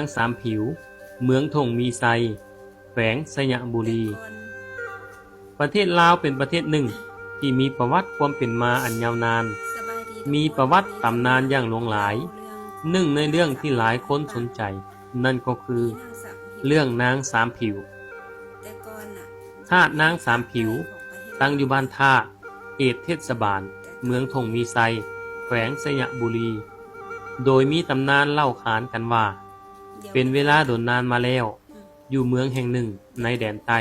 ນາງສາມຜິວ ເມືອງທົ່ງມີໄຊ ແຂວງໄຊຍະບູລີ. ປະເທດລາວເປັນປະເທດໜຶ່ງທີ່ມີປະຫວັດຄວາມເປັນມາອັນຍາວນານ, ມີປະຫວັດຕຳນານຢ່າງຫຼວງຫຼາຍ. ໜຶ່ງໃນເລື່ອງທີ່ຫຼາຍຄົນສົນໃຈ ນັ້ນກໍຄືເລື່ອງນາງສາມຜິວ. ທາດນາງສາມຜິວ ຕັ້ງຢູ່ບ້ານທ່າ ເຂດເທດສະບານເມືອງທົ່ງມີໄຊ ແຂວງໄຊຍະບູລີ, ໂດຍມີຕຳນານເລົ່າຂານກັນວ່າ ເປັນເວລາດົນນານມາແລ້ວ, ຢູ່ເມືອງແຫ່ງໜຶ່ງໃນແດນໃຕ້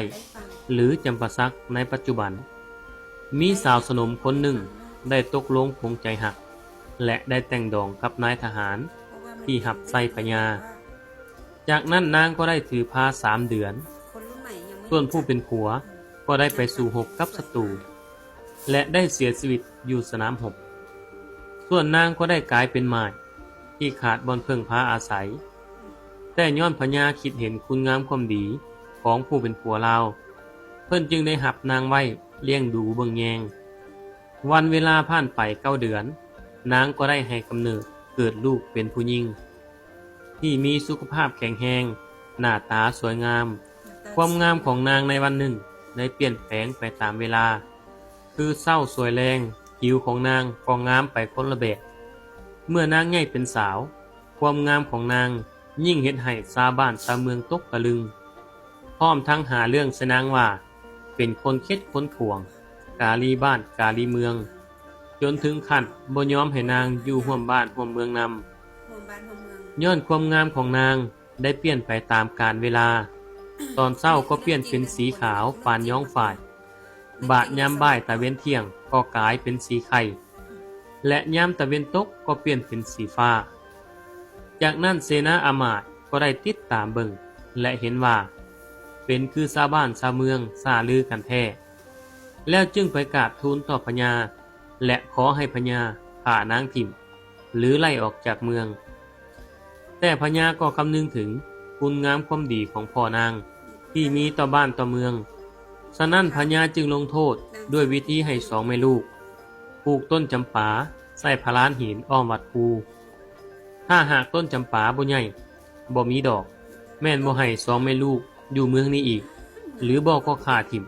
ຫຼື ຈຳປາສັກໃນປັດຈຸບັນ, ມີສາວສະໜົມຄົນໜຶ່ງໄດ້ຕົກລົງປົງໃຈຮັກ ແລະ ໄດ້ແຕ່ງດອງກັບນາຍທະຫານທີ່ຮັບໃຊ້ພະຍາ. ຈາກນັ້ນນາງກໍໄດ້ຖືພາສາມເດືອນ, ສ່ວນຜູ້ເປັນຜົວກໍໄດ້ໄປສູ້ຮົບກັບສັດຕູ ແລະ ໄດ້ເສຍຊີວິດຢູ່ສະໜາມຮົບ. ສ່ວນນາງກໍໄດ້ກາຍເປັນໝ້າຍທີ່ຂາດບ່ອນເພິ່ງພາອາໄສ, ແຕ່ຍ້ອນພະຍາຄິດເຫັນຄຸນງາມຄວາມດີຂອງຜູ້ເປັນຜົວລາວ, ເພິ່ນຈຶ່ງໄດ້ຮັບນາງໄວ້ລ້ຽງດູເບິ່ງແຍງ. ວັນເວລາຜ່ານໄປເກົ້າເດືອນ, ນາງກໍໄດ້ໃຫ້ກຳເນີດເກີດລູກເປັນຜູ້ຍິງ ທີ່ມີສຸຂະພາບແຂງແຮງ, ໜ້າຕາສວຍງາມ. ຄວາມງາມຂອງນາງໃນວັນໜຶ່ງໄດ້ປ່ຽນແປງໄປຕາມເວລາ, ຄືເຊົ້າສວຍແລງ, ຜິວຂອງນາງກໍງາມໄປຄົນລະແບບ. ເມື່ອນາງໃຫຍ່ເປັນສາວ, ຄວາມງາມຂອງນາງຍິ່ງເຮັດໃຫ້ຊາວບ້ານຊາວເມືອງຕົກຕະລຶງ, ພ້ອມທັງຫາເລື່ອງໃສ່ນາງວ່າ ເປັນຄົນເຄັດຄົນຂວາງ, ກາລີບ້ານກາລີເມືອງ, ຈົນເຖິງຂັ້ນບໍ່ຍອມໃຫ້ນາງຢູ່ຮ່ວມບ້ານຮ່ວມເມືອງນຳ. ຍ້ອນຄວາມງາມຂອງນາງໄດ້ປ່ຽນໄປຕາມການເວລາ, ຕອນເຊົ້າກໍປ່ຽນເປັນສີຂາວປານຍ້ອງຝ້າຍ, ບາດຍາມບ່າຍຕາເວັນທ່ຽງກໍກາຍເປັນສີໄຂ່, ແລະ ຍາມຕາເວັນຕົກກໍປ່ຽນເປັນສີຟ້າ. ຈາກນັ້ນເສນາອາມາດກໍໄດ້ຕິດຕາມເບິ່ງ ແລະ ເຫັນວ່າເປັນຄືຊາວບ້ານຊາວເມືອງສ້າລືກັນແທ້, ແລ້ວຈຶ່ງໄປກາບທູນຕໍ່ພະຍາ ແລະ ຂໍໃຫ້ພະຍາຂ້ານາງຖິ້ມ ຫຼື ໄລ່ອອກຈາກເມືອງ. ແຕ່ພະຍາກໍຄຳນຶງເຖິງຄຸນງາມຄວາມດີຂອງພໍ່ນາງທີ່ມີຕໍ່ບ້ານຕໍ່ເມືອງ, ສະນັ້ນພະຍາຈຶ່ງລົງໂທດດ້ວຍວິທີໃຫ້ສອງແມ່ລູກປູກຕົ້ນຈຳປາໃສ່ພະລານຫີນອ້ອມວັດພູ. ຖ້າຫາກຕົ້ນຈຳປາບໍ່ໃຫຍ່, ບໍ່ມີດອກ, ແມ່ນບໍ່ໃຫ້ສອງແມ່ລູກຢູ່ເມືອງນີ້ອີກ, ຫຼືບໍ່ກໍຂ້າຖິ້ມ.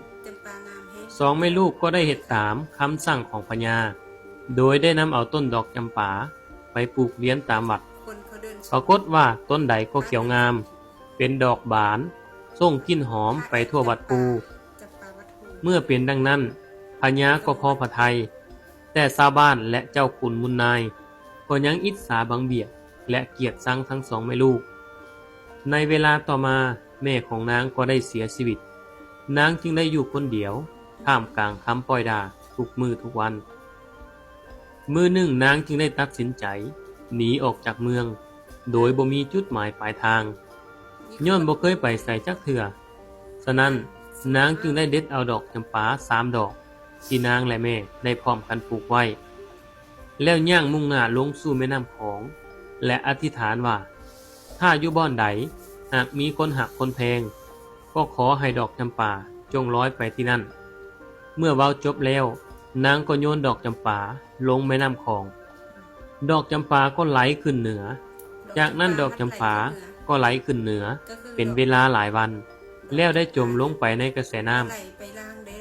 ສອງແມ່ລູກກໍໄດ້ເຮັດຕາມຄຳສັ່ງຂອງພະຍາ, ໂດຍໄດ້ນຳເອົາຕົ້ນດອກຈຳປາໄປປູກລຽນຕາມວັດ. ປາກົດວ່າຕົ້ນໃດກໍຂຽວງາມ, ເປັນດອກບານ, ສົ່ງກິ່ນຫອມໄປທົ່ວວັດພູ. ເມື່ອເປັນດັ່ງນັ້ນ, ພະຍາກໍພໍພະໄທ, ແຕ່ຊາວບ້ານ ແລະ ເຈົ້າຂຸນມູນນາຍ ກໍຍັງອິດສາບັງບຽດ ແລະ ກຽດຊັງທັງສອງແມ່ລູກ. ໃນເວລາຕໍ່ມາ, ແມ່ຂອງນາງກໍໄດ້ເສຍຊີວິດ. ນາງຈຶ່ງໄດ້ຢູ່ຄົນດຽວ ທ່າມກາງຄຳປ້ອຍດ່າທຸກມື້ທຸກວັນ. ມື້ໜຶ່ງນາງຈຶ່ງໄດ້ຕັດສິນໃຈໜີອອກຈາກເມືອງ ໂດຍບໍ່ມີຈຸດໝາຍປາຍທາງ, ຍ້ອນບໍ່ເຄີຍໄປໃສຈັກເທື່ອ. ສະນັ້ນ, ນາງຈຶ່ງໄດ້ເດັດເອົາດອກຈຳປາສາມດອກ ທີ່ນາງ ແລະ ແມ່ໄດ້ພ້ອມກັນປູກໄວ້, ແລ້ວຍ່າງມຸ່ງໜ້າລົງສູ່ແມ່ນ້ຳຂອງ ແລະ ອະທິຖານວ່າ ຖ້າຢູ່ບ່ອນໃດຫາກມີຄົນຮັກຄົນແພງ, ກໍຂໍໃຫ້ດອກຈຳປາຈົ່ງລອຍໄປທີ່ນັ້ນ. ເມື່ອເວົ້າຈົບແລ້ວ, ນາງກໍໂຍນດອກຈຳປາລົງແມ່ນ້ຳຂອງ. ດອກຈຳປາກໍໄຫຼຂຶ້ນເໜືອ. ຈາກນັ້ນດອກຈຳປາກໍໄຫຼຂຶ້ນເໜືອເປັນເວລາຫຼາຍວັນ, ແລ້ວໄດ້ຈົມລົງໄປໃນກະແສນ້ຳ.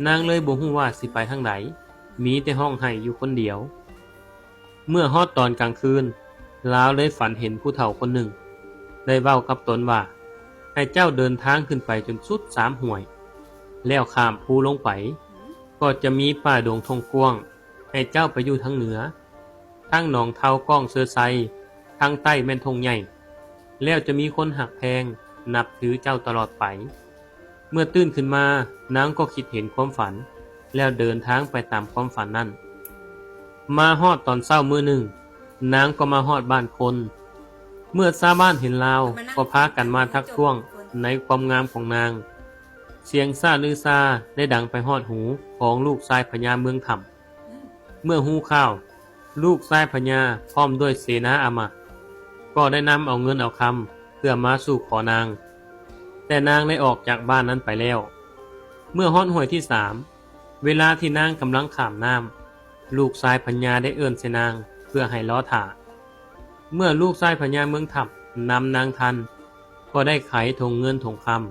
ນາງເລີຍບໍ່ຮູ້ວ່າຊິໄປທາງໃດ, ມີແຕ່ຮ້ອງໄຫ້ຢູ່ຄົນດຽວ. ເມື່ອຮອດຕອນກາງຄືນ, ລາວເລີຍຝັນເຫັນຜູ້ເຖົ້າຄົນໜຶ່ງ ໄດ້ເວົ້າກັບຕົນວ່າ, ໃຫ້ເຈົ້າເດີນທາງຂຶ້ນໄປຈົນສຸດສາມຫ້ວຍ, ແລ້ວຂ້າມພູລົງໄປ, ກໍຈະມີປ່າດົງທົ່ງກວ້າງ, ໃຫ້ເຈົ້າໄປຢູ່ທາງເໜືອ. ທັງໜອງເທົາກ້ອງເຊີໄຊ, ທາງໃຕ້ແມ່ນທົ່ງໃຫຍ່, ແລ້ວຈະມີຄົນຮັກແພງ, ນັບຖືເຈົ້າຕະຫຼອດໄປ. ເມື່ອຕື່ນຂຶ້ນມາ, ນາງກໍຄິດເຫັນຄວາມຝັນ ແລ້ວເດີນທາງໄປຕາມຄວາມຝັນນັ້ນ. ມາຮອດຕອນເຊົ້າມື້ໜຶ່ງ, ນາງກໍມາຮອດບ້ານຄົນ. ເມື່ອຊາວບ້ານເຫັນລາວ, ກໍພາກັນມາທັກທ້ວງໃນຄວາມງາມຂອງນາງ. ສຽງຊ້າລືຊ້າໄດ້ດັງໄປຮອດຫູຂອງລູກຊາຍພະຍາເມືອງຖ້ຳ. ເມື່ອຮູ້ຂ່າວ, ລູກຊາຍພະຍາພ້ອມດ້ວຍເສນາອາມາດ ກໍໄດ້ນຳເອົາເງິນເອົາຄຳເພື່ອມາສູ່ຂໍນາງ, ແຕ່ນາງໄດ້ອອກຈາກບ້ານນັ້ນໄປແລ້ວ. ເມື່ອຮອດຫ້ວຍທີສາມ, ເວລາທີ່ນາງກຳລັງຂ້າມນ້ຳ, ລູກຊາຍພະຍາໄດ້ເອີ້ນໃສ່ນາງເພື່ອໃຫ້ລໍຖ້າ. ເມື່ອລູກຊາຍພະຍາເມືອງຖ້ຳນຳນາງທັນ, ກໍໄດ້ໄຂຖົງເງິນຖົງຄຳ